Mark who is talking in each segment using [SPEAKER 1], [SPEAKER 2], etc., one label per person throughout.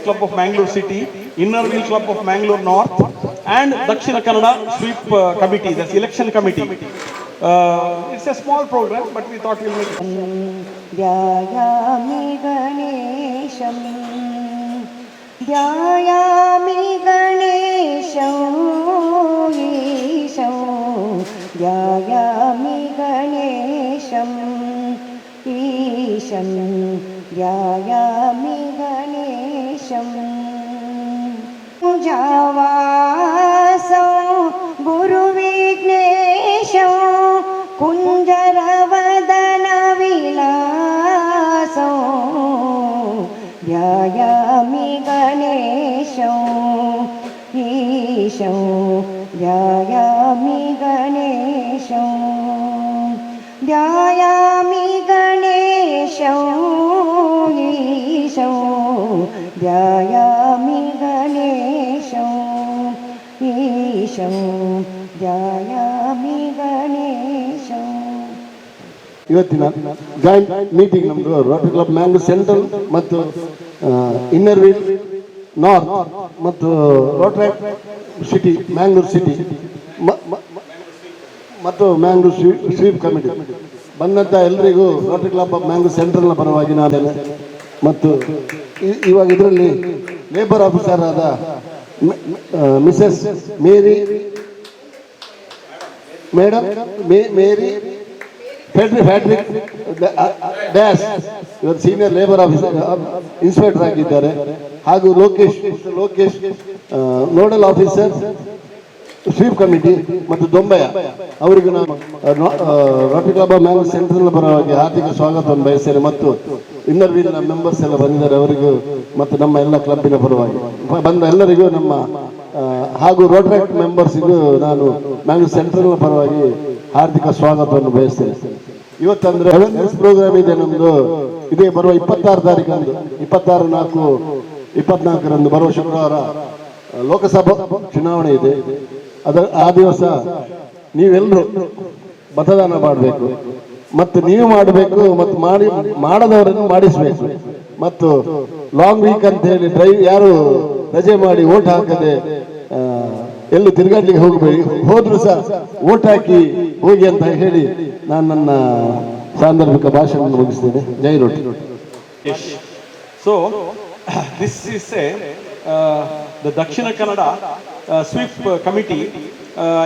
[SPEAKER 1] Club of Mangalore City, Inner Wheel Club of Mangalore North, and Dakshina Kannada Sweep Committee, that's election committee. It's a small program, but we thought we'll make it.
[SPEAKER 2] ध्यायामि गणेशं, ध्यायामि गणेशं, ईशं, ध्यायामि गणेशम्, ईशं, ध्यायामि गणेशम्। जावासं गुरुविघ्नेशं, कुञ्जरवदनविलासं, ध्यायामि गणेशं, ईशं, ध्यायामि गणेशं, ध्यायामि गणेशं, ईशं, ध्यायामि गणेशं, ईशं, ध्यायामि गणेशम्।
[SPEAKER 3] ಇವತ್ತಿನ ಜಾಯಿಂಟ್ ಮೀಟಿಂಗ್ ನಮ್ಮದು ರೋಟರಿ ಕ್ಲಬ್ ಮ್ಯಾಂಗ್ಳೂರ್ ಸೆಂಟ್ರಲ್ ಮತ್ತು ಇನ್ನರ್ ವೀಲ್ ನಾರ್ತ್ ಮತ್ತು ರೋಟ್ರಾಕ್ಟ್ ಸಿಟಿ, ಮ್ಯಾಂಗ್ಳೂರ್ ಸಿಟಿ ಮತ್ತು ಮ್ಯಾಂಗ್ಳೂರ್ ಸ್ವೀಪ್ ಕಮಿಟಿ. ಬಂದಂಥ ಎಲ್ಲರಿಗೂ ರೋಟರಿ ಕ್ಲಬ್ ಆಫ್ ಮ್ಯಾಂಗ್ಳೂರ್ ಸೆಂಟ್ರಲ್ನ ಪರವಾಗಿ ನಾನು ಮತ್ತು ಇವಾಗ ಇದರಲ್ಲಿ ಲೇಬರ್ ಆಫೀಸರ್ ಆದ Mrs Mary, madam Mary Patrick Dash, ಇವರು ಸೀನಿಯರ್ ಲೇಬರ್ ಆಫೀಸರ್ ಇನ್ಸ್ಪೆಕ್ಟರ್ ಆಗಿದ್ದಾರೆ. ಹಾಗೂ Lokesh, mister Lokesh, nodal officer, sweep committee ಮತ್ತು ದೊಂಬಯ್ಯ ಅವರಿಗೂ ನಾನು Rotary Club of Mangalore central ಪರವಾಗಿ ಹಾರ್ದಿಕ ಸ್ವಾಗತವನ್ನು ಬಯಸ್ತೇನೆ. ಮತ್ತು ಇನ್ನರ್ ವೀಲ್ನ ಮೆಂಬರ್ಸ್ ಎಲ್ಲ ಬಂದಿದ್ದಾರೆ, ಅವರಿಗೂ ಮತ್ತು ನಮ್ಮ ಎಲ್ಲ ಕ್ಲಬ್ಬಿನ ಪರವಾಗಿ ಬಂದ ಎಲ್ಲರಿಗೂ ನಮ್ಮ ಹಾಗೂ ರೋಟ್ರಾಕ್ಟ್ ಮೆಂಬರ್ಸಿಗೂ ನಾನು ಮ್ಯಾಂಗ್ಳೂರ್ ಸೆಂಟ್ರಲ್ನ ಪರವಾಗಿ ಹಾರ್ದಿಕ ಸ್ವಾಗತವನ್ನು ಬಯಸ್ತೇನೆ. ಇವತ್ತಂದ್ರೆ ಅವೇರ್ನೆಸ್ ಪ್ರೋಗ್ರಾಮ್ ಇದೆ ನಮ್ಮದು. ಇದೇ ಬರುವ 26 ತಾರೀಕಂದು, 26/4/24ರಂದು, ಬರುವ ಶುಕ್ರವಾರ ಲೋಕಸಭಾ ಚುನಾವಣೆ ಇದೆ. ಆ ದಿವಸ ನೀವೆಲ್ಲರೂ ಮತದಾನ ಮಾಡಬೇಕು ಮತ್ತು ನೀವು ಮಾಡಬೇಕು ಮತ್ತು ಮಾಡದವರನ್ನು ಮಾಡಿಸಬೇಕು. ಮತ್ತು ಲಾಂಗ್ ವೀಕ್ ಅಂತ ಹೇಳಿ ಡ್ರೈವ್ ಯಾರು ರಜೆ ಮಾಡಿ ಓಟ್ ಹಾಕದೆ ಎಲ್ಲೂ ತಿರುಗಾಡ್ಲಿಕ್ಕೆ ಹೋಗಬೇಡಿ. ಹೋದ್ರು ಸಹ ಓಟ್ ಹಾಕಿ ಹೋಗಿ ಅಂತ ಹೇಳಿ ನಾನು ನನ್ನ ಸಾಂದರ್ಭಿಕ ಭಾಷಣ ಮುಗಿಸ್ತೇನೆ. ಜೈ Rotary.
[SPEAKER 1] Yes. So, this is the Dakshina Kannada Sweep Committee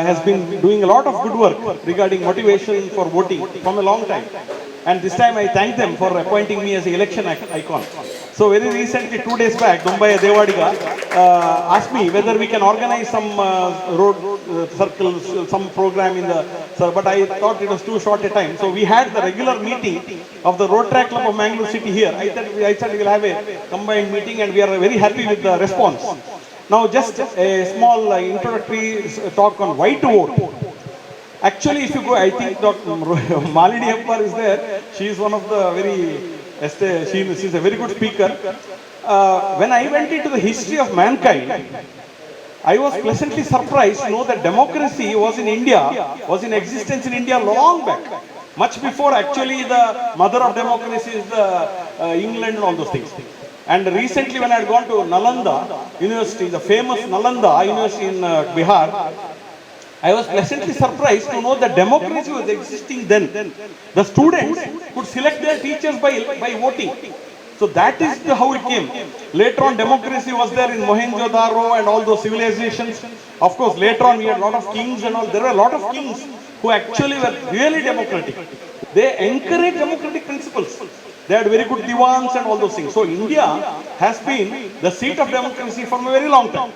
[SPEAKER 1] has been doing a lot of good work regarding motivation for voting from a long time. And this time I thank them for appointing me as an election icon. So very recently, 2 days back, Dombaya Devadiga asked me whether we can organize some road circles, some program in the, so, but I thought it was too short a time. So we had the regular meeting of the Rotaract Club of Mangalore City here. I said we will have a combined meeting and we are very happy with the response. Now just a small introductory talk on why to vote. Actually, if you go, I think Dr. Malini Appar is there. She is one of the very, she is a very good speaker. When I went into the history of mankind, I was pleasantly surprised to know that democracy was in India, was in existence in India long back. Much before actually the mother of democracy is the England and all those things. And recently when I had gone to Nalanda University, the famous Nalanda University in Bihar, I was pleasantly surprised to know that democracy was existing then. The students could select their teachers by voting. So that is how it came. Later on, democracy was there in Mohenjo-daro and all those civilizations. Of course, later on we had a lot of kings and all. There were a lot of kings who actually were really democratic. They encouraged democratic principles. They had very good diwans and all those things. So India has been the seat of democracy for a very long time.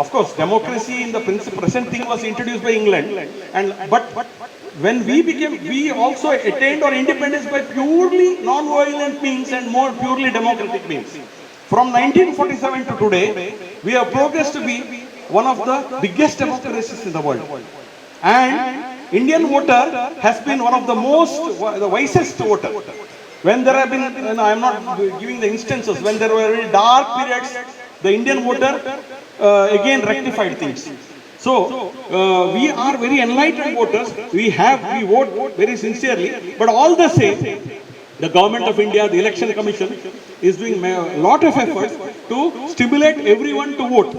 [SPEAKER 1] Of course, democracy in the principle, present thing was introduced by England, and but when we became, we also attained our independence by purely non-violent means and more purely democratic means. From 1947 to today, we have progressed to be one of the biggest democracies in the world. And Indian voter has been one of the most, the wisest voter. When there have been, I am not giving the instances, when there were very dark periods, the Indian voter again rectified things. So, we are very enlightened voters. We vote very sincerely, but all the same, the government of India, the Election Commission, is doing a lot of efforts to stimulate everyone to vote.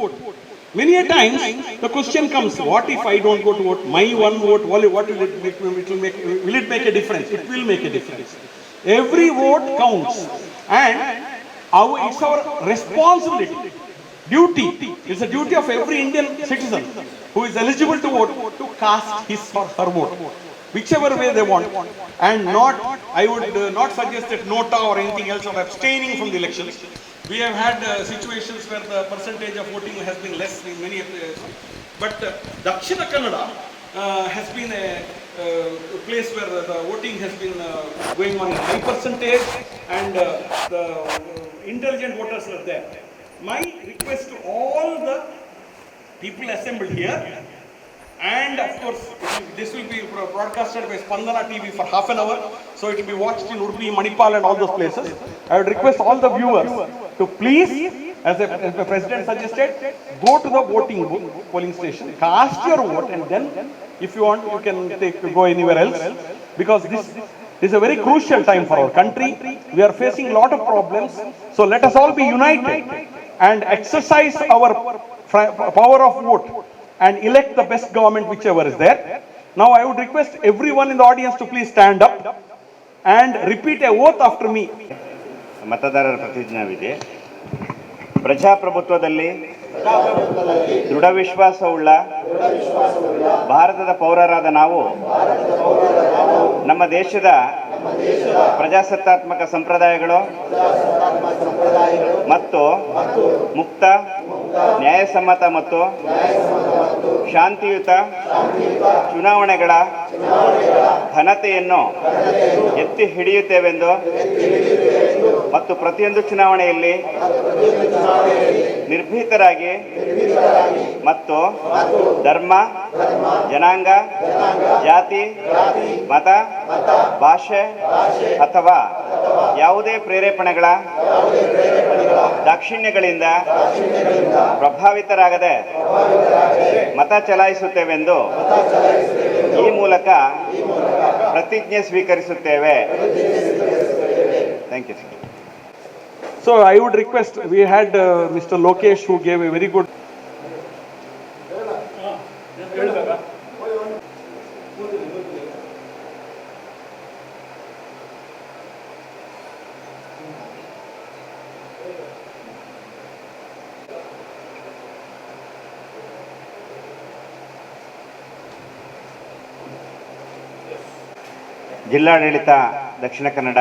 [SPEAKER 1] Many a times the question comes, what if I don't go to vote? My one vote, what will it make? It will make, will it make a difference? It will make a difference. Every vote counts, and it's our responsibility, duty. It's a duty of every Indian citizen who is eligible to vote to cast his or her vote, whichever way they want, and not, I would not suggest that nota or anything else or abstaining from the elections. We have had situations where the percentage of voting has been less in many of the, but Dakshina Kannada has been a place where the voting has been going on in high percentage, and the intelligent voters are there. My request to all the people assembled here, and of course this will be broadcasted by Spandana TV for half an hour, so it will be watched in Udupi, Manipal and all those places. I would request all the viewers to please, as the president suggested, go to the voting booth, polling station, cast your vote, and then if you want, you can go anywhere else, because this is a very crucial time for our country. We are facing a lot of problems, so let us all be united and exercise our power of vote and elect the best government, whichever is there. Now I would request everyone in the audience to please stand up and repeat a oath after me.
[SPEAKER 4] ಮತದಾರರ ಪ್ರತಿಜ್ಞಾವಿಧಿ. ಪ್ರಜಾಪ್ರಭುತ್ವದಲ್ಲಿ ದೃಢ ವಿಶ್ವಾಸವುಳ್ಳ ಭಾರತದ ಪೌರರಾದ ನಾವು ನಮ್ಮ ದೇಶದ ಪ್ರಜಾಸತ್ತಾತ್ಮಕ ಸಂಪ್ರದಾಯಗಳು ಮತ್ತು ಮುಕ್ತ, ನ್ಯಾಯಸಮ್ಮತ ಮತ್ತು ಶಾಂತಿಯುತ ಚುನಾವಣೆಗಳ ಘನತೆಯನ್ನು ಎತ್ತಿ ಹಿಡಿಯುತ್ತೇವೆಂದು ಮತ್ತು ಪ್ರತಿಯೊಂದು ಚುನಾವಣೆಯಲ್ಲಿ ನಿರ್ಭೀತರಾಗಿ ಮತ್ತು ಧರ್ಮ, ಜನಾಂಗ, ಜಾತಿ, ಮತ, ಭಾಷೆ ಅಥವಾ ಯಾವುದೇ ಪ್ರೇರೇಪಣೆಗಳ ದಾಕ್ಷಿಣ್ಯಗಳಿಂದ ಪ್ರಭಾವಿತರಾಗದೆ ಮತ ಚಲಾಯಿಸುತ್ತೇವೆಂದು ಈ ಮೂಲಕ ಪ್ರತಿಜ್ಞೆ ಸ್ವೀಕರಿಸುತ್ತೇವೆ. Thank you, sir.
[SPEAKER 1] So I would request, we had Mr. Lokesh, who gave a very good.
[SPEAKER 4] ಜಿಲ್ಲಾಡಳಿತ ದಕ್ಷಿಣ ಕನ್ನಡ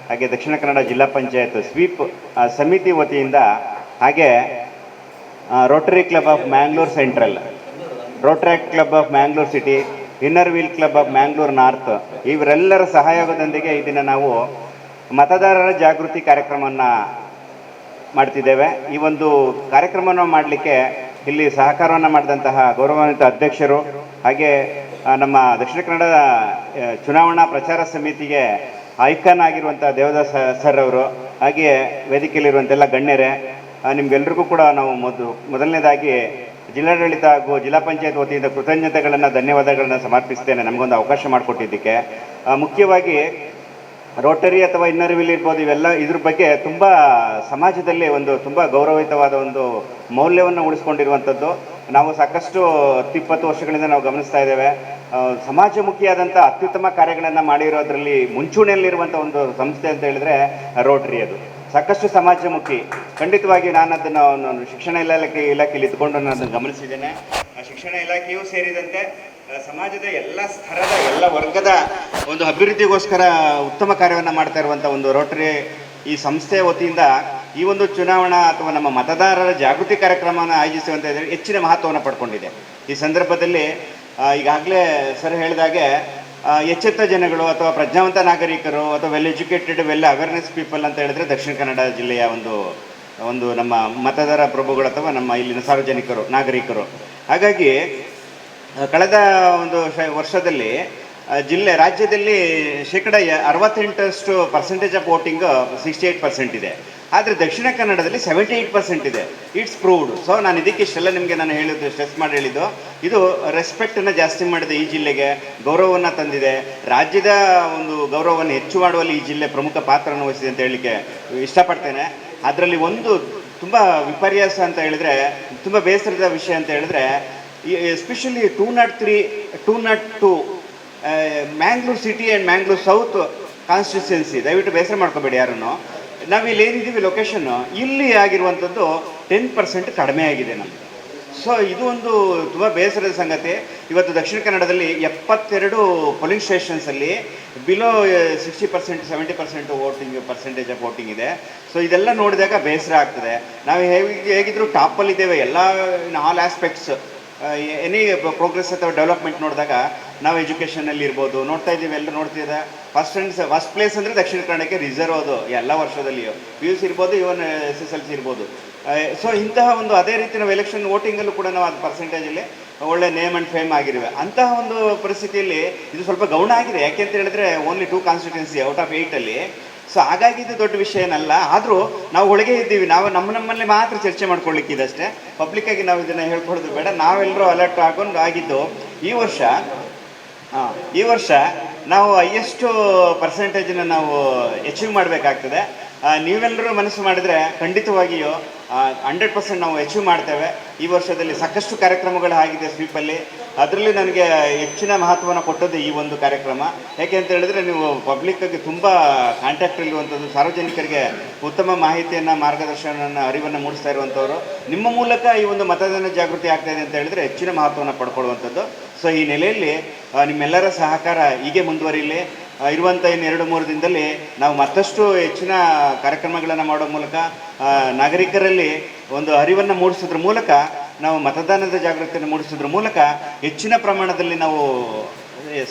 [SPEAKER 4] ಹಾಗೆ ದಕ್ಷಿಣ ಕನ್ನಡ ಜಿಲ್ಲಾ ಪಂಚಾಯತ್ ಸ್ವೀಪ್ ಸಮಿತಿ ವತಿಯಿಂದ ಹಾಗೆ Rotary Club of Mangalore Central, Rotary Club of Mangalore City, Inner Wheel Club of Mangalore North ಇವರೆಲ್ಲರ ಸಹಯೋಗದೊಂದಿಗೆ ಈ ದಿನ ನಾವು ಮತದಾರರ ಜಾಗೃತಿ ಕಾರ್ಯಕ್ರಮವನ್ನು ಮಾಡ್ತಿದ್ದೇವೆ. ಈ ಒಂದು ಕಾರ್ಯಕ್ರಮವನ್ನು ಮಾಡಲಿಕ್ಕೆ ಇಲ್ಲಿ ಸಹಕಾರವನ್ನು ಮಾಡಿದಂತಹ ಗೌರವಾನ್ವಿತ ಅಧ್ಯಕ್ಷರು ಹಾಗೆ ನಮ್ಮ ದಕ್ಷಿಣ ಕನ್ನಡ ಚುನಾವಣಾ ಪ್ರಚಾರ ಸಮಿತಿಗೆ ಐಕಾನ್ ಆಗಿರುವಂಥ ದೇವದಾಸ್ ಸರ್ ಅವರು, ಹಾಗೆಯೇ ವೇದಿಕೆಯಲ್ಲಿರುವಂಥ ಎಲ್ಲ ಗಣ್ಯರೇ, ನಿಮ್ಗೆಲ್ರಿಗೂ ಕೂಡ ನಾವು ಮೊದಲನೇದಾಗಿ ಜಿಲ್ಲಾಡಳಿತ ಹಾಗೂ ಜಿಲ್ಲಾ ಪಂಚಾಯತ್ ವತಿಯಿಂದ ಕೃತಜ್ಞತೆಗಳನ್ನು, ಧನ್ಯವಾದಗಳನ್ನು ಸಮರ್ಪಿಸ್ತೇನೆ, ನಮಗೊಂದು ಅವಕಾಶ ಮಾಡಿಕೊಟ್ಟಿದ್ದಕ್ಕೆ. ಮುಖ್ಯವಾಗಿ ರೋಟರಿ ಅಥವಾ ಇನ್ನರ್ ವೀಲ್ ಇರ್ಬೋದು, ಇವೆಲ್ಲ ಇದ್ರ ಬಗ್ಗೆ ತುಂಬ ಸಮಾಜದಲ್ಲಿ ಒಂದು ತುಂಬ ಗೌರವಯುತವಾದ ಒಂದು ಮೌಲ್ಯವನ್ನು ಉಳಿಸ್ಕೊಂಡಿರುವಂಥದ್ದು ನಾವು ಸಾಕಷ್ಟು 10-20 ವರ್ಷಗಳಿಂದ ನಾವು ಗಮನಿಸ್ತಾ ಇದ್ದೇವೆ. ಸಮಾಜಮುಖಿಯಾದಂಥ ಅತ್ಯುತ್ತಮ ಕಾರ್ಯಗಳನ್ನು ಮಾಡಿರೋದ್ರಲ್ಲಿ ಮುಂಚೂಣಿಯಲ್ಲಿರುವಂಥ ಒಂದು ಸಂಸ್ಥೆ ಅಂತ ಹೇಳಿದ್ರೆ ರೋಟರಿ. ಅದು ಸಾಕಷ್ಟು ಸಮಾಜಮುಖಿ. ಖಂಡಿತವಾಗಿ ನಾನು ಅದನ್ನು ನಾನು ಶಿಕ್ಷಣ ಇಲಾಖೆಯಲ್ಲಿ ಇದ್ಕೊಂಡು ನಾನು ಅದನ್ನು ಗಮನಿಸಿದ್ದೇನೆ. ಆ ಶಿಕ್ಷಣ ಇಲಾಖೆಯೂ ಸೇರಿದಂತೆ ಸಮಾಜದ ಎಲ್ಲ ಸ್ತರದ, ಎಲ್ಲ ವರ್ಗದ ಒಂದು ಅಭಿವೃದ್ಧಿಗೋಸ್ಕರ ಉತ್ತಮ ಕಾರ್ಯವನ್ನು ಮಾಡ್ತಾ ಇರುವಂಥ ಒಂದು ರೋಟರಿ ಈ ಸಂಸ್ಥೆಯ ವತಿಯಿಂದ ಈ ಒಂದು ಚುನಾವಣಾ ಅಥವಾ ನಮ್ಮ ಮತದಾರರ ಜಾಗೃತಿ ಕಾರ್ಯಕ್ರಮವನ್ನು ಆಯೋಜಿಸುವಂತ ಹೆಚ್ಚಿನ ಮಹತ್ವವನ್ನು ಪಡ್ಕೊಂಡಿದೆ. ಈ ಸಂದರ್ಭದಲ್ಲಿ ಈಗಾಗಲೇ ಸರ್ ಹೇಳಿದಾಗೆ ಎಚ್ಚೆತ್ತ ಜನಗಳು ಅಥವಾ ಪ್ರಜ್ಞಾವಂತ ನಾಗರಿಕರು ಅಥವಾ well educated, well awareness people ಅಂತ ಹೇಳಿದ್ರೆ ದಕ್ಷಿಣ ಕನ್ನಡ ಜಿಲ್ಲೆಯ ಒಂದು ಒಂದು ನಮ್ಮ ಮತದಾರ ಪ್ರಭುಗಳು ಅಥವಾ ನಮ್ಮ ಇಲ್ಲಿನ ಸಾರ್ವಜನಿಕರು, ನಾಗರಿಕರು. ಹಾಗಾಗಿ ಕಳೆದ ಒಂದು ವರ್ಷದಲ್ಲಿ ಜಿಲ್ಲೆ ರಾಜ್ಯದಲ್ಲಿ 68% percentage of voting 68% ಇದೆ. ಆದರೆ ದಕ್ಷಿಣ ಕನ್ನಡದಲ್ಲಿ 78% ಇದೆ. It's proved. So ನಾನು ಇದಕ್ಕೆ ಇಷ್ಟೆಲ್ಲ ನಿಮಗೆ ನಾನು ಹೇಳಿದ್ದು, ಸ್ಟ್ರೆಸ್ ಮಾಡಿ ಹೇಳಿದ್ದು, ಇದು ರೆಸ್ಪೆಕ್ಟನ್ನು ಜಾಸ್ತಿ ಮಾಡಿದೆ, ಈ ಜಿಲ್ಲೆಗೆ ಗೌರವವನ್ನು ತಂದಿದೆ. ರಾಜ್ಯದ ಒಂದು ಗೌರವವನ್ನು ಹೆಚ್ಚು ಮಾಡುವಲ್ಲಿ ಈ ಜಿಲ್ಲೆ ಪ್ರಮುಖ ಪಾತ್ರವನ್ನು ವಹಿಸಿದೆ ಅಂತ ಹೇಳಲಿಕ್ಕೆ ಇಷ್ಟಪಡ್ತೇನೆ. ಅದರಲ್ಲಿ ಒಂದು ತುಂಬ ವಿಪರ್ಯಾಸ ಅಂತ ಹೇಳಿದ್ರೆ, ತುಂಬ ಬೇಸರದ ವಿಷಯ ಅಂತ ಹೇಳಿದ್ರೆ, especially 203, 202, Mangalore City and Mangalore South constituency. ದಯವಿಟ್ಟು ಬೇಸರ ಮಾಡ್ಕೋಬೇಡಿ ಯಾರನ್ನು. ನಾವಿಲ್ಲಿ ಏನಿದ್ದೀವಿ ಲೊಕೇಶನ್ನು, ಇಲ್ಲಿ ಆಗಿರುವಂಥದ್ದು 10% ಕಡಿಮೆ ಆಗಿದೆ ನಮ್ಮದು. ಸೊ ಇದು ಒಂದು ತುಂಬ ಬೇಸರದ ಸಂಗತಿ. ಇವತ್ತು ದಕ್ಷಿಣ ಕನ್ನಡದಲ್ಲಿ 72 polling ಸ್ಟೇಷನ್ಸಲ್ಲಿ below 60%, 70% voting percentage of voting ಇದೆ. ಸೊ ಇದೆಲ್ಲ ನೋಡಿದಾಗ ಬೇಸರ ಆಗ್ತದೆ. ನಾವು ಹೇಗೆ ಹೇಗಿದ್ರು ಟಾಪಲ್ಲಿದ್ದೇವೆ ಎಲ್ಲ, in all aspects. Any progress ಅಥವಾ ಡೆವಲಪ್ಮೆಂಟ್ ನೋಡಿದಾಗ ನಾವು ಎಜುಕೇಷನಲ್ಲಿ ಇರ್ಬೋದು, ನೋಡ್ತಾ ಇದ್ದೀವಿ, ಎಲ್ಲ ನೋಡ್ತಿದ್ದೆ. First and first place ಅಂದರೆ ದಕ್ಷಿಣ ಕನ್ನಡಕ್ಕೆ ರಿಸರ್ವ್ ಅದು ಎಲ್ಲ ವರ್ಷದಲ್ಲಿಯೂ. ಪಿಯುಸಿ ಇರ್ಬೋದು, ಇವನ್ ಎಸ್ಎಸ್ಎಲ್ಸಿ ಇರ್ಬೋದು. ಸೊ ಇಂತಹ ಒಂದು ಅದೇ ರೀತಿ ನಾವು ಎಲೆಕ್ಷನ್ ವೋಟಿಂಗಲ್ಲೂ ಕೂಡ ನಾವು ಅದು ಪರ್ಸೆಂಟೇಜಲ್ಲಿ ಒಳ್ಳೆ name and fame ಆಗಿರುವೆ. ಅಂತಹ ಒಂದು ಪರಿಸ್ಥಿತಿಯಲ್ಲಿ ಇದು ಸ್ವಲ್ಪ ಗೌಣ ಆಗಿದೆ. ಯಾಕೆ ಅಂತ ಹೇಳಿದ್ರೆ, only two constituency out of ಏಯ್ಟಲ್ಲಿ. So ಹಾಗಾಗಿ ಇದು ದೊಡ್ಡ ವಿಷಯ ಏನಲ್ಲ. ಆದರೂ ನಾವು ಒಳಗೆ ಇದ್ದೀವಿ. ನಾವು ನಮ್ಮ ನಮ್ಮಲ್ಲಿ ಮಾತ್ರ ಚರ್ಚೆ ಮಾಡ್ಕೊಳ್ಳಿಕ್ಕಿದೆ ಅಷ್ಟೇ. ಪಬ್ಲಿಕ್ಕಾಗಿ ನಾವು ಇದನ್ನು ಹೇಳ್ಕೊಡೋದು ಬೇಡ. ನಾವೆಲ್ಲರೂ ಅಲರ್ಟ್ ಹಾಕೊಂಡು ಆಗಿದ್ದು ಈ ವರ್ಷ ನಾವು ಹೈಯೆಸ್ಟು ಪರ್ಸೆಂಟೇಜನ್ನು ನಾವು ಅಚೀವ್ ಮಾಡಬೇಕಾಗ್ತದೆ. ನೀವೆಲ್ಲರೂ ಮನಸ್ಸು ಮಾಡಿದರೆ ಖಂಡಿತವಾಗಿಯೂ 100% ನಾವು ಅಚೀವ್ ಮಾಡ್ತೇವೆ. ಈ ವರ್ಷದಲ್ಲಿ ಸಾಕಷ್ಟು ಕಾರ್ಯಕ್ರಮಗಳು ಆಗಿದೆ ಸ್ವೀಪಲ್ಲಿ. ಅದರಲ್ಲಿ ನನಗೆ ಹೆಚ್ಚಿನ ಮಹತ್ವವನ್ನು ಕೊಟ್ಟದ್ದು ಈ ಒಂದು ಕಾರ್ಯಕ್ರಮ. ಯಾಕೆ ಅಂತ ಹೇಳಿದ್ರೆ, ನೀವು ಪಬ್ಲಿಕ್ಕಾಗಿ ತುಂಬ ಕಾಂಟ್ಯಾಕ್ಟ್ ಇರುವಂಥದ್ದು, ಸಾರ್ವಜನಿಕರಿಗೆ ಉತ್ತಮ ಮಾಹಿತಿಯನ್ನು, ಮಾರ್ಗದರ್ಶನವನ್ನು, ಅರಿವನ್ನು ಮೂಡಿಸ್ತಾ ಇರುವಂಥವ್ರು. ನಿಮ್ಮ ಮೂಲಕ ಈ ಒಂದು ಮತದಾನ ಜಾಗೃತಿ ಆಗ್ತಾ ಇದೆ ಅಂತ ಹೇಳಿದ್ರೆ ಹೆಚ್ಚಿನ ಮಹತ್ವವನ್ನು ಪಡ್ಕೊಳ್ಳುವಂಥದ್ದು. ಸೊ ಈ ನೆಲೆಯಲ್ಲಿ ನಿಮ್ಮೆಲ್ಲರ ಸಹಕಾರ ಹೀಗೆ ಮುಂದುವರಿಯಲಿ. ಇರುವಂಥ ಇನ್ನು 2-3 ದಿನದಲ್ಲಿ ನಾವು ಮತ್ತಷ್ಟು ಹೆಚ್ಚಿನ ಕಾರ್ಯಕ್ರಮಗಳನ್ನು ಮಾಡೋ ಮೂಲಕ, ನಾಗರಿಕರಲ್ಲಿ ಒಂದು ಅರಿವನ್ನು ಮೂಡಿಸೋದ್ರ ಮೂಲಕ, ನಾವು ಮತದಾನದ ಜಾಗೃತಿಯನ್ನು ಮೂಡಿಸೋದ್ರ ಮೂಲಕ ಹೆಚ್ಚಿನ ಪ್ರಮಾಣದಲ್ಲಿ ನಾವು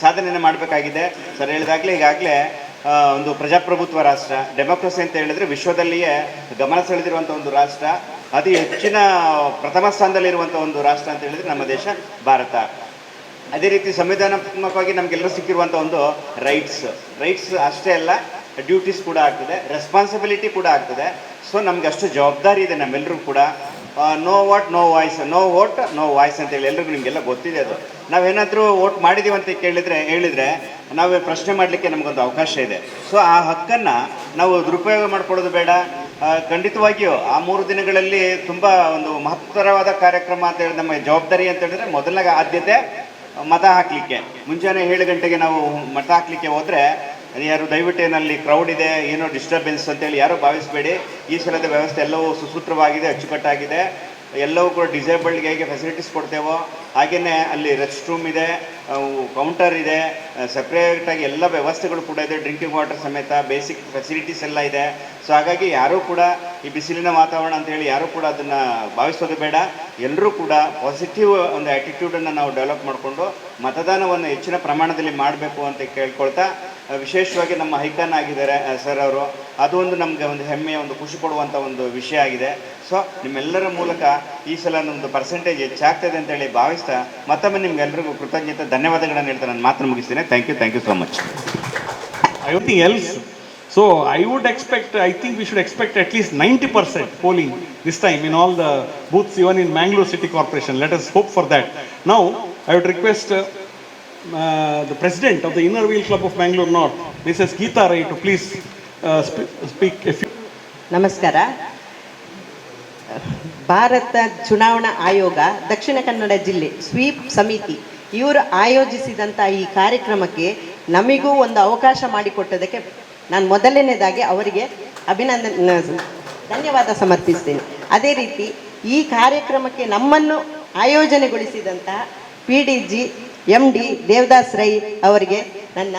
[SPEAKER 4] ಸಾಧನೆಯನ್ನು ಮಾಡಬೇಕಾಗಿದೆ. ಸರ್ ಹೇಳಿದಾಗಲೇ, ಈಗಾಗಲೇ ಒಂದು ಪ್ರಜಾಪ್ರಭುತ್ವ ರಾಷ್ಟ್ರ, ಡೆಮೋಕ್ರಸಿ ಅಂತ ಹೇಳಿದ್ರೆ ವಿಶ್ವದಲ್ಲಿಯೇ ಗಮನ ಸೆಳೆದಿರುವಂಥ ಒಂದು ರಾಷ್ಟ್ರ, ಅತಿ ಹೆಚ್ಚಿನ ಪ್ರಥಮ ಸ್ಥಾನದಲ್ಲಿರುವಂಥ ಒಂದು ರಾಷ್ಟ್ರ ಅಂತ ಹೇಳಿದ್ರೆ ನಮ್ಮ ದೇಶ ಭಾರತ. ಅದೇ ರೀತಿ ಸಂವಿಧಾನಾತ್ಮಕವಾಗಿ ನಮಗೆಲ್ಲರೂ ಸಿಕ್ಕಿರುವಂಥ ಒಂದು ರೈಟ್ಸ್. ರೈಟ್ಸ್ ಅಷ್ಟೇ ಅಲ್ಲ, ಡ್ಯೂಟೀಸ್ ಕೂಡ ಆಗ್ತದೆ, ರೆಸ್ಪಾನ್ಸಿಬಿಲಿಟಿ ಕೂಡ ಆಗ್ತದೆ. ಸೊ ನಮ್ಗೆ ಅಷ್ಟು ಜವಾಬ್ದಾರಿ ಇದೆ ನಮ್ಮೆಲ್ಲರೂ ಕೂಡ. No vote, no voice, no vote, no voice ಅಂತೇಳಿ ಎಲ್ರಿಗೂ ನಿಮಗೆಲ್ಲ ಗೊತ್ತಿದೆ ಅದು. ನಾವೇನಾದರೂ ವೋಟ್ ಮಾಡಿದೀವಿ ಅಂತ ಕೇಳಿದರೆ, ಹೇಳಿದರೆ ನಾವು ಪ್ರಶ್ನೆ ಮಾಡಲಿಕ್ಕೆ ನಮಗೊಂದು ಅವಕಾಶ ಇದೆ. ಸೊ ಆ ಹಕ್ಕನ್ನು ನಾವು ದುರುಪಯೋಗ ಮಾಡ್ಕೊಳ್ಳೋದು ಬೇಡ. ಖಂಡಿತವಾಗಿಯೂ ಆ 3 ದಿನಗಳಲ್ಲಿ ತುಂಬ ಒಂದು ಮಹತ್ತರವಾದ ಕಾರ್ಯಕ್ರಮ ಅಂತ ಹೇಳಿ, ನಮ್ಮ ಜವಾಬ್ದಾರಿ ಅಂತ ಹೇಳಿದ್ರೆ ಮೊದಲನೇ ಆದ್ಯತೆ ಮತ ಹಾಕಲಿಕ್ಕೆ. ಮುಂಜಾನೆ 7 ಗಂಟೆಗೆ ನಾವು ಮತ ಹಾಕಲಿಕ್ಕೆ ಹೋದರೆ, ಯಾರು ದಯವಿಟ್ಟು ಏನಲ್ಲಿ ಕ್ರೌಡ್ ಇದೆ, ಏನೋ ಡಿಸ್ಟರ್ಬೆನ್ಸ್ ಅಂತೇಳಿ ಯಾರೂ ಭಾವಿಸಬೇಡಿ. ಈ ಸಲದ ವ್ಯವಸ್ಥೆ ಎಲ್ಲವೂ ಸುಸೂತ್ರವಾಗಿದೆ, ಅಚ್ಚುಕಟ್ಟಾಗಿದೆ. ಎಲ್ಲವೂ ಕೂಡ ಡಿಸೇಬಲ್ಡ್ಗೆ ಹೇಗೆ ಫೆಸಿಲಿಟೀಸ್ ಕೊಡ್ತೇವೋ ಹಾಗೆಯೇ ಅಲ್ಲಿ ರೆಸ್ಟ್ ರೂಮ್ ಇದೆ, ಕೌಂಟರ್ ಇದೆ, ಸಪ್ರೇಟಾಗಿ ಎಲ್ಲ ವ್ಯವಸ್ಥೆಗಳು ಕೂಡ ಇದೆ. ಡ್ರಿಂಕಿಂಗ್ ವಾಟರ್ ಸಮೇತ ಬೇಸಿಕ್ ಫೆಸಿಲಿಟೀಸ್ ಎಲ್ಲ ಇದೆ. ಸೊ ಹಾಗಾಗಿ ಯಾರೂ ಕೂಡ ಈ ಬಿಸಿಲಿನ ವಾತಾವರಣ ಅಂತೇಳಿ ಯಾರೂ ಕೂಡ ಅದನ್ನು ಭಾವಿಸೋದು ಬೇಡ. ಎಲ್ಲರೂ ಕೂಡ ಪಾಸಿಟಿವ್ ಒಂದು ಆ್ಯಟಿಟ್ಯೂಡನ್ನು ನಾವು ಡೆವಲಪ್ ಮಾಡಿಕೊಂಡು ಮತದಾನವನ್ನು ಹೆಚ್ಚಿನ ಪ್ರಮಾಣದಲ್ಲಿ ಮಾಡಬೇಕು ಅಂತ ಕೇಳ್ಕೊಳ್ತಾ, ವಿಶೇಷವಾಗಿ ನಮ್ಮ ಐಕಾನ್ ಆಗಿದ್ದಾರೆ ಸರ್ ಅವರು. ಅದು ಒಂದು ನಮಗೆ ಒಂದು ಹೆಮ್ಮೆಯ, ಒಂದು ಖುಷಿ ಕೊಡುವಂಥ ಒಂದು ವಿಷಯ ಆಗಿದೆ. ಸೊ ನಿಮ್ಮೆಲ್ಲರ ಮೂಲಕ ಈ ಸಲ ನಮ್ಮದು ಪರ್ಸೆಂಟೇಜ್ ಹೆಚ್ಚಾಗ್ತದೆ ಅಂತೇಳಿ ಭಾವಿಸ್ತಾ, ಮತ್ತೊಮ್ಮೆ ನಿಮ್ಗೆಲ್ರಿಗೂ ಕೃತಜ್ಞತೆ, ಧನ್ಯವಾದಗಳನ್ನು ಹೇಳ್ತಾ ನಾನು ಮಾತನ್ನು ಮುಗಿಸ್ತೇನೆ. Thank you, thank you so much.
[SPEAKER 1] Everything else. So I would expect, I think we should expect at least 90% polling this time in all the booths, even in Mangalore City Corporation. Let us hope for that. Now, I would request the president of the Inner Wheel Club of Mangalore North, Mrs. Geeta Rai, to please speak a few.
[SPEAKER 5] ನಮಸ್ಕಾರ. ಭಾರತ ಚುನಾವಣಾ ಆಯೋಗ, ದಕ್ಷಿಣ ಕನ್ನಡ ಜಿಲ್ಲೆ sweep ಸಮಿತಿ ಇವರು ಆಯೋಜಿಸಿದಂಥ ಈ ಕಾರ್ಯಕ್ರಮಕ್ಕೆ ನಮಗೂ ಒಂದು ಅವಕಾಶ ಮಾಡಿಕೊಟ್ಟದಕ್ಕೆ ನಾನು ಮೊದಲನೇದಾಗಿ ಅವರಿಗೆ ಅಭಿನಂದನೆ, ಧನ್ಯವಾದ ಸಮರ್ಪಿಸ್ತೇನೆ. ಅದೇ ರೀತಿ ಈ ಕಾರ್ಯಕ್ರಮಕ್ಕೆ ನಮ್ಮನ್ನು ಆಯೋಜನೆಗೊಳಿಸಿದಂತಹ ಪಿಡಿಜಿ ಎಂ.ಡಿ. ದೇವದಾಸ್ ರೈ ಅವರಿಗೆ ನನ್ನ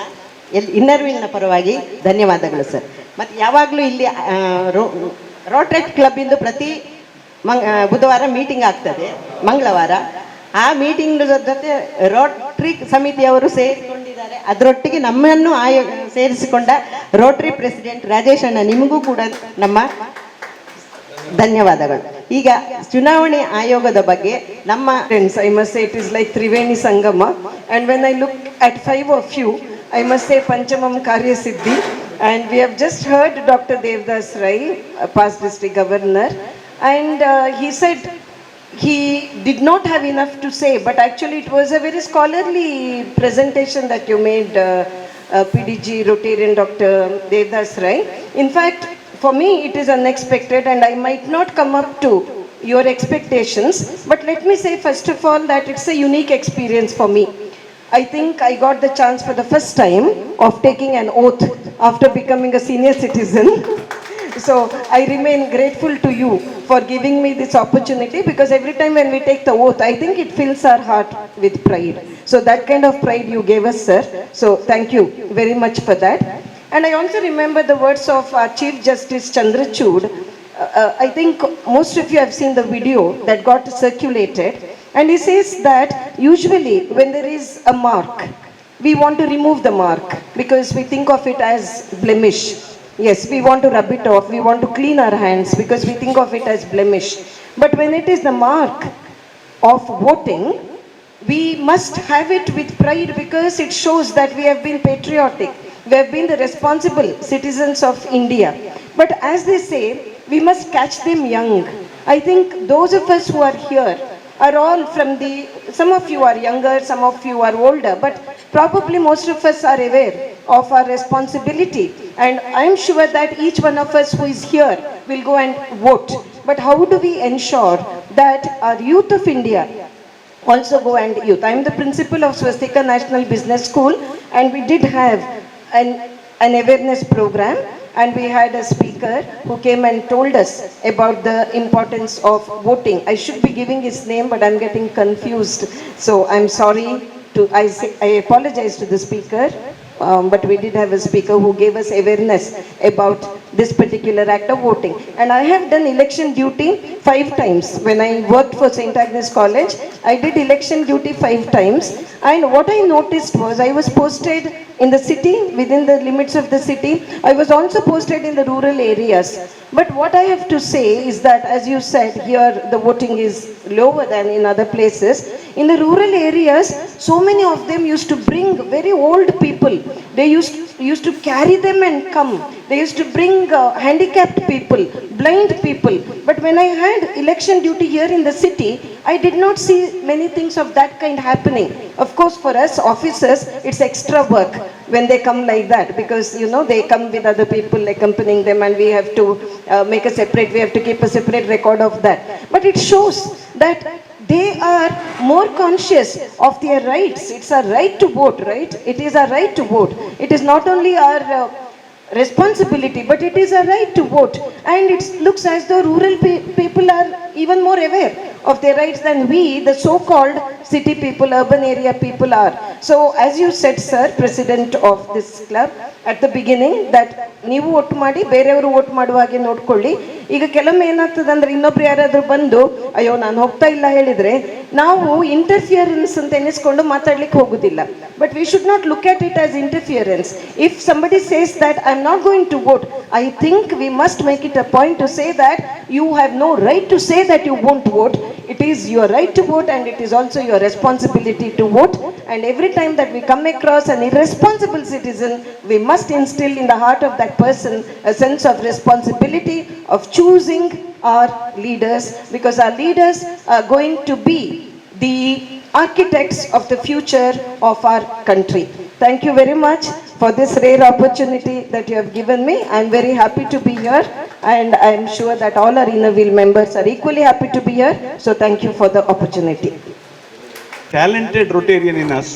[SPEAKER 5] ಎಲ್ ಇನ್ನರ್ವೀಲ್ನ ಪರವಾಗಿ ಧನ್ಯವಾದಗಳು ಸರ್. ಮತ್ತು ಯಾವಾಗಲೂ ಇಲ್ಲಿ ರೋಟ್ರೆಕ್ಟ್ ಕ್ಲಬ್ಬಿಂದು ಪ್ರತಿ ಬುಧವಾರ ಮೀಟಿಂಗ್ ಆಗ್ತದೆ, ಮಂಗಳವಾರ. ಆ ಮೀಟಿಂಗ್ ಜೊತೆ ರೋಟ್ರಿ ಸಮಿತಿಯವರು ಸೇರಿಕೊಂಡಿದ್ದಾರೆ. ಅದರೊಟ್ಟಿಗೆ ನಮ್ಮನ್ನು ಸೇರಿಸಿಕೊಂಡ ರೋಟರಿ ಪ್ರೆಸಿಡೆಂಟ್ ರಾಜೇಶ್ ಅಣ್ಣ, ನಿಮಗೂ ಕೂಡ ನಮ್ಮ ಧನ್ಯವಾದಗಳು. ಈಗ ಚುನಾವಣೆ ಆಯೋಗದ ಬಗ್ಗೆ ನಮ್ಮ
[SPEAKER 6] Friends, I must say it is like Triveni Sangama. And when I look at five of you, I must say Panchamam Karya Siddhi. And we have just heard Dr. Devdas Rai, past district governor, and he said he did not have enough to say, but actually it was a very scholarly presentation that you made, PDG Rotarian Dr. Devdas Rai. In fact, for me it is unexpected and I might not come up to your expectations, but let me say first of all that it's a unique experience for me. I think I got the chance for the first time of taking an oath after becoming a senior citizen. So I remain grateful to you for giving me this opportunity, because every time when we take the oath, I think it fills our heart with pride. So that kind of pride you gave us, sir. So thank you very much for that. And I also remember the words of our Chief Justice Chandrachud. I think most of you have seen the video that got circulated. And he says that usually when there is a mark, we want to remove the mark because we think of it as blemish. Yes, we want to rub it off, we want to clean our hands because we think of it as blemish. But when it is the mark of voting, we must have it with pride because it shows that we have been patriotic. We have been the responsible citizens of India. But as they say, we must catch them young. I think those of us who are here are all from the, some of you are younger, some of you are older, but probably most of us are aware of our responsibility. And I'm sure that each one of us who is here will go and vote. But how do we ensure that our youth of India also go and youth? I am the principal of Swastika National Business School, and we did have an awareness program, and we had a speaker who came and told us about the importance of voting. I should be giving his name, but I'm getting confused. So I'm sorry to, I, say, I apologize to the speaker, but we did have a speaker who gave us awareness about this particular act of voting. And I have done election duty five times. When I worked for St. Agnes College, I did election duty five times. And what I noticed was I was posted in the city, within the limits of the city. I was also posted in the rural areas. But what I have to say is that, as you said, here the voting is lower than in other places. In the rural areas, so many of them used to bring very old people. They used to carry them and come. They used to bring handicapped people, blind people. But when I had election duty here in the city, I did not see many things of that kind happening. Of course, for us officers, it's extra work when they come like that, because they come with other people accompanying them, and we have to make a separate, we have to keep a separate record of that. But it shows that they are more conscious of their rights. It's our right to vote, right? It is our right to vote. It is not only our responsibility, but it is a right to vote. And it looks as though rural people are even more aware of their rights than we, the so-called city people, urban area people are. So, as you said, sir, president of this club, at the beginning, that ನೀವು vote ಮಾಡಿ ಬೇರೆಯವರು vote ಮಾಡುವ ಹಾಗೆ ನೋಡ್ಕೊಳ್ಳಿ. ಈಗ ಕೆಲವೊಮ್ಮೆ ಏನಾಗ್ತದೆ ಅಂದ್ರೆ, ಇನ್ನೊಬ್ರು ಯಾರಾದ್ರೂ ಬಂದು ಅಯ್ಯೋ ನಾನು ಹೋಗ್ತಾ ಇಲ್ಲ ಹೇಳಿದ್ರೆ, ನಾವು ಇಂಟರ್ಫಿಯರೆನ್ಸ್ ಅಂತ ಎನಿಸ್ಕೊಂಡು ಮಾತಾಡ್ಲಿಕ್ಕೆ ಹೋಗುದಿಲ್ಲ. But we should not look at it as interference. If somebody says that I am not going to vote, I think we must make it a point to say that you have no right to say that you won't vote. It is your right to vote, and it is also your responsibility to vote. And every time that we come across an irresponsible citizen, we must instill in the heart of that person a sense of responsibility of choosing our leaders, because our leaders are going to be the architects of the future of our country. Thank you very much for this rare opportunity that you have given me. I am very happy to be here, and I am sure that all our Inner Wheel members are equally happy to be here. So thank you for the opportunity.
[SPEAKER 1] Talented Rotarian in us,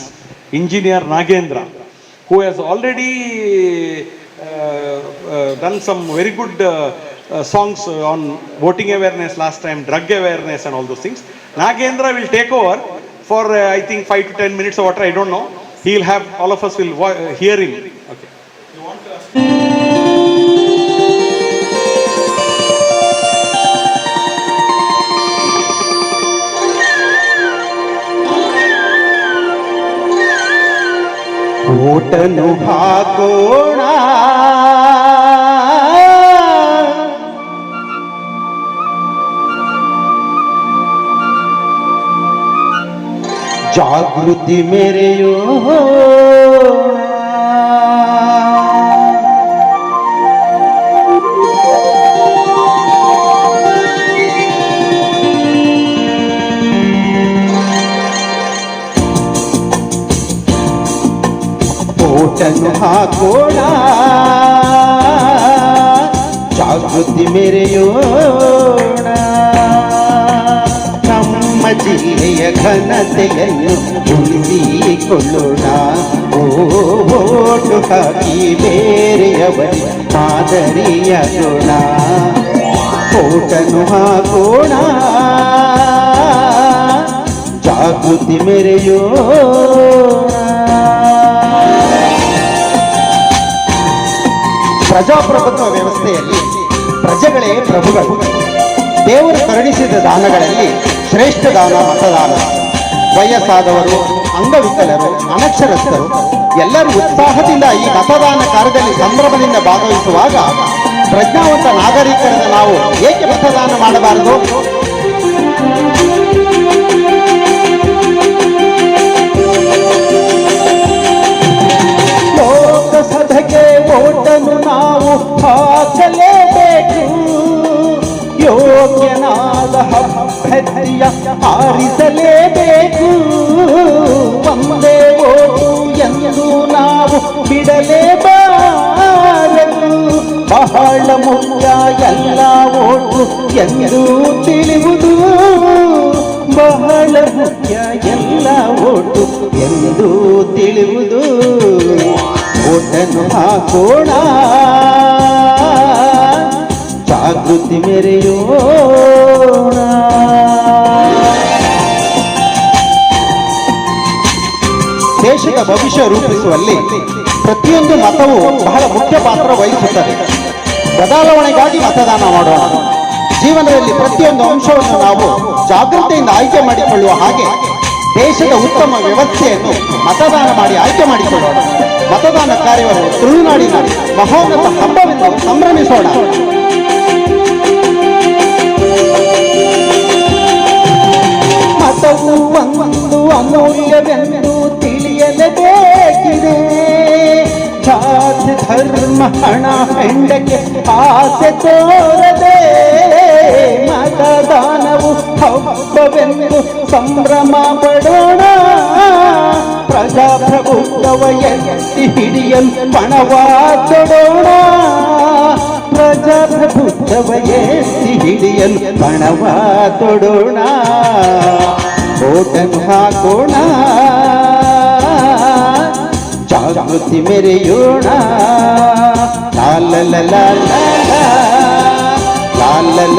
[SPEAKER 1] Engineer Nagendra, who has already done some very good songs on voting awareness last time, drug awareness and all those things. Nagendra will take over for I think 5 to 10 minutes or what, I don't know. He'll have, all of us will hear him. Okay. ಓಟನು ಹಾಕೋಣ,
[SPEAKER 7] ಜಾಗೃತಿ ಮೆರೆಯೋಣ. ಓಟನ್ನು ಹಾಕೋಣ, ಜಾಗೃತಿ ಮೆರೆಯೋಣ. ನಮ್ಮ ಜಿಲ್ಲೆಯ ಘನತೆಯನ್ನು ಉಳಿಸಿಕೊಳ್ಳೋಣ. Vote hockey ಬೇರೆಯವರಿ ಮಾದರಿಯಾಗೋಣ. ಓಟನ್ನು ಹಾಕೋಣ, ಜಾಗೃತಿ ಮೆರೆಯೋಣ. ಪ್ರಜಾಪ್ರಭುತ್ವ ವ್ಯವಸ್ಥೆಯಲ್ಲಿ ಪ್ರಜೆಗಳೇ ಪ್ರಭುಗಳು. ದೇವರು ಕರುಣಿಸಿದ ದಾನಗಳಲ್ಲಿ ಶ್ರೇಷ್ಠ ದಾನ ಮತದಾನ. ವಯಸ್ಸಾದವರು, ಅಂಗವಿಕಲರು, ಅನಕ್ಷರಸ್ಥರು ಎಲ್ಲರೂ ಉತ್ಸಾಹದಿಂದ ಈ ಮತದಾನ ಕಾರ್ಯದಲ್ಲಿ ಸಂಭ್ರಮದಿಂದ ಭಾಗವಹಿಸುವಾಗ ಪ್ರಜ್ಞಾವಂತ ನಾಗರಿಕರಾದ ನಾವು ಏಕೆ ಮತದಾನ ಮಾಡಬಾರದು? ಲೋಕಸಭೆಗೆ ಓಟನ್ನು ನಾವು ಹಾಕಲೇಬೇಕು. ಯೋಗ್ಯನಾದ ಅಭ್ಯರ್ಥಿಯ ಆರಿಸಲೇಬೇಕು. ಒಂದೇ ಓಟು ಎಂದು ನಾವು ಬಿಡಲೇಬಾರದು. ಬಹಳ ಮುಖ್ಯ ಎಲ್ಲ ಓಟು ಎಂದು ತಿಳಿಯುವುದು. ಬಹಳ ಮುಖ್ಯ ಎಲ್ಲ ಓಟು ಎಂದು ತಿಳಿಯುವುದು. ಓಟನ್ನು ಹಾಕೋಣ, ಜಾಗೃತಿ ಮೆರೆಯೋಣ. ದೇಶದ ಭವಿಷ್ಯ ರೂಪಿಸುವಲ್ಲಿ ಪ್ರತಿಯೊಂದು ಮತವು ಬಹಳ ಮುಖ್ಯ ಪಾತ್ರ ವಹಿಸುತ್ತದೆ. ಬದಲಾವಣೆಗಾಗಿ ಮತದಾನ ಮಾಡೋಣ. ಜೀವನದಲ್ಲಿ ಪ್ರತಿಯೊಂದು ಅಂಶವನ್ನು ನಾವು ಜಾಗೃತಿಯಿಂದ ಆಯ್ಕೆ ಮಾಡಿಕೊಳ್ಳುವ ಹಾಗೆ ದೇಶದ ಉತ್ತಮ ವ್ಯವಸ್ಥೆಯನ್ನು ಮತದಾನ ಮಾಡಿ ಆಯ್ಕೆ ಮಾಡಿಕೊಳ್ಳೋಣ. ಮತದಾನ ಕಾರ್ಯವನ್ನು ತುಳುನಾಡಿನ ಮಹೋನ್ನತ ಹಬ್ಬವೆಂದು ಸಂಭ್ರಮಿಸೋಣ. ಮತವು ಒಂದು ಅಮೂಲ್ಯವೆಂದು ತಿಳಿಯಲೇಬೇಕಿದೆ. ಜಾತಿ, ಧರ್ಮ, ಹಣ, ಹೆಂಡಕ್ಕೆ ಆಸೆ ತೋರದೆ ಮತದಾನವು ಹಬ್ಬವೆಂದು ಸಂಭ್ರಮ ಪಡೋಣ. ಪ್ರಜಾಪ್ರಭುತ್ವವ ಎತ್ತಿ ಹಿಡಿಯಲು ಪಣವ ತೊಡೋಣ. ಪ್ರಜಾಪ್ರಭುತ್ವವ ಎತ್ತಿ ಹಿಡಿಯಲು ಪಣವ ತೊಡೋಣ. ಓಟನ್ನು ಹಾಕೋಣ, ಜಾಗೃತಿ ಮೆರೆಯೋಣ. ಲಾಲ ಲ ಲಾಲ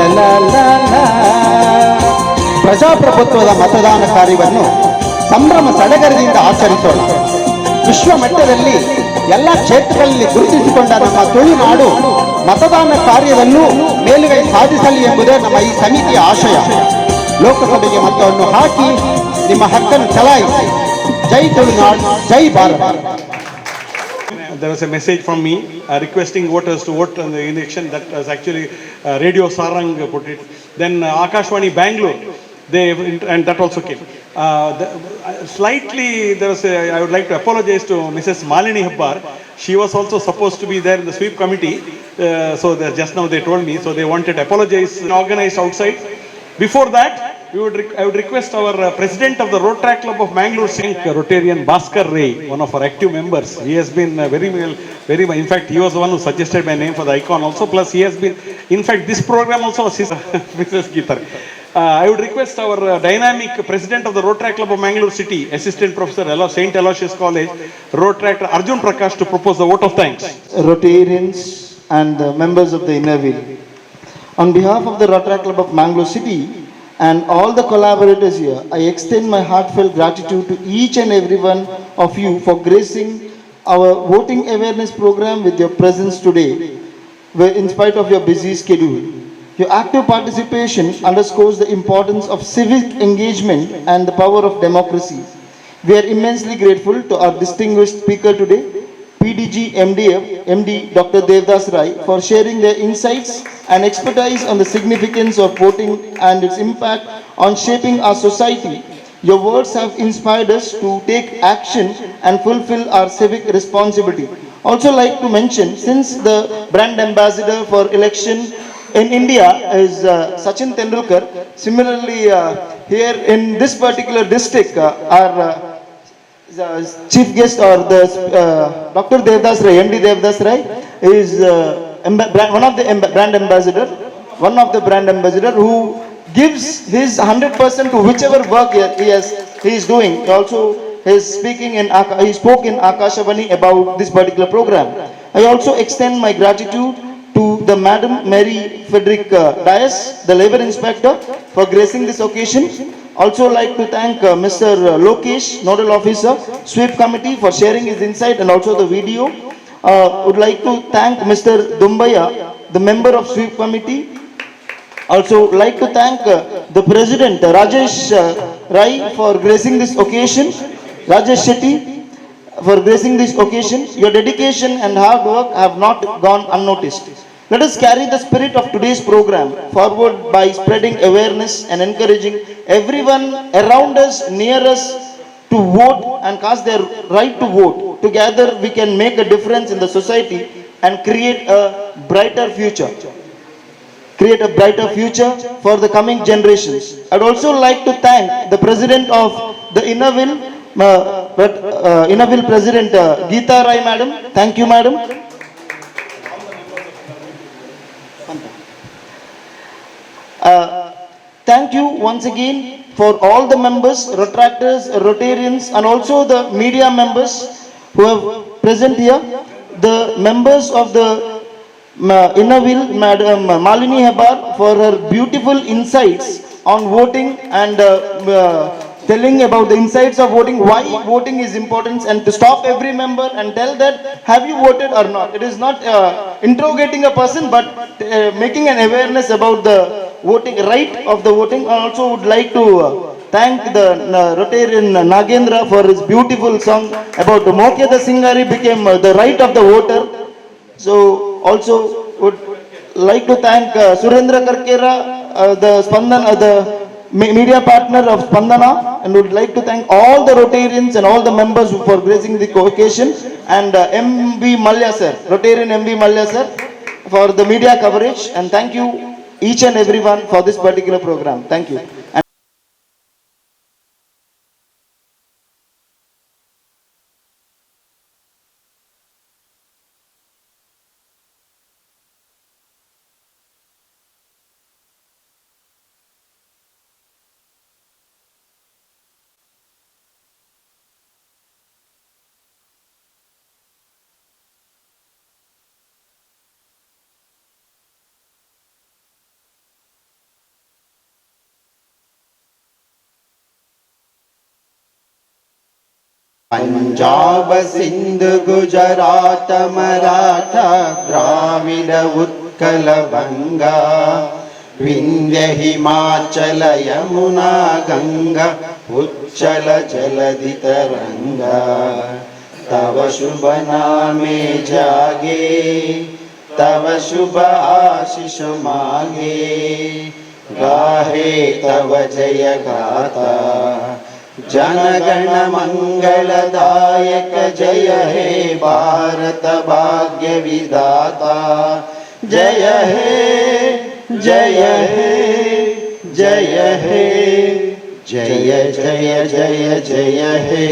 [SPEAKER 7] ಲ ಲ. ಪ್ರಜಾಪ್ರಭುತ್ವದ ಮತದಾನ ಕಾರ್ಯವನ್ನು ಸಂಭ್ರಮ ಸಡಗರದಿಂದ ಆಚರಿಸೋಣ. ವಿಶ್ವ ಮಟ್ಟದಲ್ಲಿ ಎಲ್ಲ ಕ್ಷೇತ್ರಗಳಲ್ಲಿ ಗುರುತಿಸಿಕೊಂಡ ನಮ್ಮ ತುಳುನಾಡು ಮತದಾನ ಕಾರ್ಯದಲ್ಲೂ ಮೇಲುಗೈ ಸಾಧಿಸಲಿ ಎಂಬುದೇ ನಮ್ಮ ಈ ಸಮಿತಿಯ ಆಶಯ. ಲೋಕಸಭೆಗೆ ಮತವನ್ನು ಹಾಕಿ ನಿಮ್ಮ ಹಕ್ಕನ್ನು ಚಲಾಯಿಸಿ. ಜೈ ತುಳುನಾಡು, ಜೈ Bharat.
[SPEAKER 1] There was a message from me requesting voters to vote on the election. That was actually Radio Sarang put it. Then Akashvani Bangalore, they and that also came. Slightly, there was a, I would like to apologize to Mrs. Malini Habbar. She was also supposed to be there in the sweep committee. So just now they told me. So they wanted to apologize. Organized outside. Before that, I would request our president of the Rotaract Club of Mangalore, Singh, Rotarian Bhaskar Ray, one of our active members. He has been very well, very much. In fact, he was the one who suggested my name for the icon also. Plus, he has been, in fact, this program also was his, Mrs. Geetar. I would request our dynamic president of the Rotaract Club of Mangalore City, Assistant Professor St. Aloysius College, Rotaract Arjun Prakash, to propose the vote of thanks.
[SPEAKER 8] Rotarians and the members of the Inner Wheel. On behalf of the Rotaract Club of Mangalore City and all the collaborators here, I extend my heartfelt gratitude to each and every one of you for gracing our voting awareness program with your presence today, where in spite of your busy schedule. Your active participation underscores the importance of civic engagement and the power of democracy. We are immensely grateful to our distinguished speaker today, PDG MDF, MD Dr. Devdas Rai, for sharing their insights and expertise on the significance of voting and its impact on shaping our society. Your words have inspired us to take action and fulfill our civic responsibility. Also like to mention, since the brand ambassador for election in India is Sachin Tendulkar, similarly here in this particular district, our chief guest or the Dr. Devdas Rai, MD Devdas Rai, is one of the brand ambassador, one of the brand ambassador who gives his 100% to whichever work he is doing. Also, he spoke in Akashavani about this particular program. I also extend my gratitude to the Madam Mary Frederick Dias, the labor inspector, for gracing this occasion. Also like to thank Mr. Lokesh, nodal officer, SWEEP committee, for sharing his insight and also the video. Would like to thank Mr. Dumbaya, the member of SWEEP committee. Also like to thank the president, Rajesh Rai, for gracing this occasion. Rajesh Shetty, for gracing this occasion. Your dedication and hard work have not gone unnoticed. Let us carry the spirit of today's program forward by spreading awareness and encouraging everyone around us, near us, to vote and cast their right to vote. Together we can make a difference in the society and create a brighter future. Create a brighter future for the coming generations. I'd also like to thank the president of the Inner Wheel, Inner Wheel President Geeta Rai Madam. Thank you, Madam. Thank you once again for all the members, Rotaractors, Rotarians, and also the media members who have present here. The members of the Inner Wheel, Madam Malini Hebar, for her beautiful insights on voting and telling about the insights of voting, why voting is important, and to stop every member and tell that have you voted or not. It is not interrogating a person, but making an awareness about the voting, right of the voting. I also would like to thank the Rotarian Nagendra for his beautiful song about Mokya the Singari became the right of the voter. So also would like to thank Surendra Karkera, the Spandan, the media partner of Spandana, and would like to thank all the Rotarians and all the members for gracing the occasion, and M.V. Mallya sir, Rotarian M.V. Mallya sir, for the media coverage, and thank you each and everyone for this particular program. Thank you. And
[SPEAKER 7] Punjab Sindh Gujarat Maratha Dravida Utkal Banga Vindhya Himachal Yamuna Ganga Uchchal जलधि तरंगा तव शुभ नामे जागे तव शुभ आशीष मागे गाहे तव जय गाथा जनगण मंगलदायक जय हे भारत भाग्य विधाता जय हे जय हे जय हे जय जय जय जय हे।